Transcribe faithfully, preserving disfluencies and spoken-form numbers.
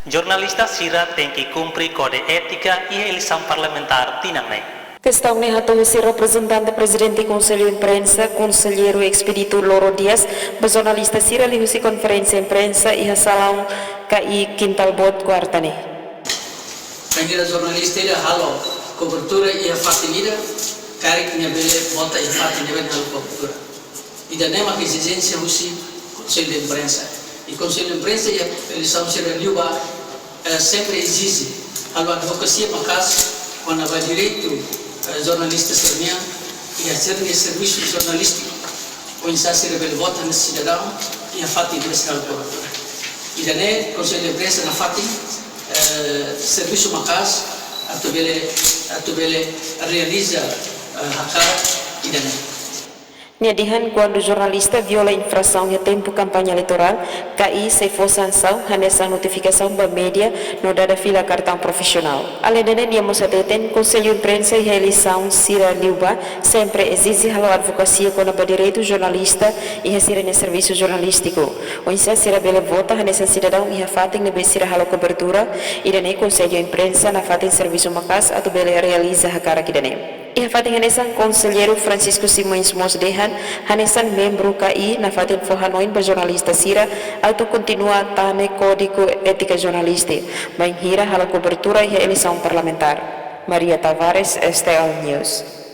Jornalista sira tenke kumpre kode étika iha eleisaun parlamentár tinan ne'e. Kestaun ne'e hato'o husi reprezentante Prezidente Konsellu Imprensa, Konselleiru Expedito Loro Dias, ba jornalista sira liuhusi konferénsia imprensa iha salaun K I Kintalbot, kuarta ne'e. Bainhira jornalista ida halo kobertura iha fatin ida, karik nia bele vota iha fatin ne'ebé nia halo kobertura. Ida-ne'e mak ezijénsia husi Konsellu Imprensa. I Konsellu Imprensa iha eleisaun sira liubá, eh, sempre ezije halo advokasia maka'as kona-ba direitu, eh, jornalista sira-nian iha sira-nia servisu jornalístiku. Oinsá sira bele vota hanesan sidadaun iha fatin ne'ebé sira halo kobertura. Ida-ne'e Konsellu Imprensa nafatin, eh, servisu maka'as atu bele, atu bele realiza, eh, hakarak ida-ne'e. Nia dehan kuandu jornalista viola infrasaun iha tempu kampaña eleitorál, K I sei fó sansaun hanesan notifikasaun ba média no dada fila kartaun profisionál. Aleinde ne'e, nia mós hateten Konsellu Imprensa iha eleisaun sira liubá sempre ezije halo advokasia kona-ba direitu jornalista iha sira-nia servisu jornalístiku. Oinsá sira bele vota hanesan sidadaun iha fatin ne'ebé sira halo kobertura, ida-ne'e Konsellu Imprensa nafatin servisu maka'as atu bele realiza hakarak ida-ne'e. Iha fatin hanesan, Konselleiru Francisco Simões mós dehan, hanesan membru K I nafatin fó hanoin ba jornalista sira atu kontinua tane Kódigu Étika Jornalístika bainhira halo kobertura iha eleisaun parlamentár. Maria Tavares, S T L News.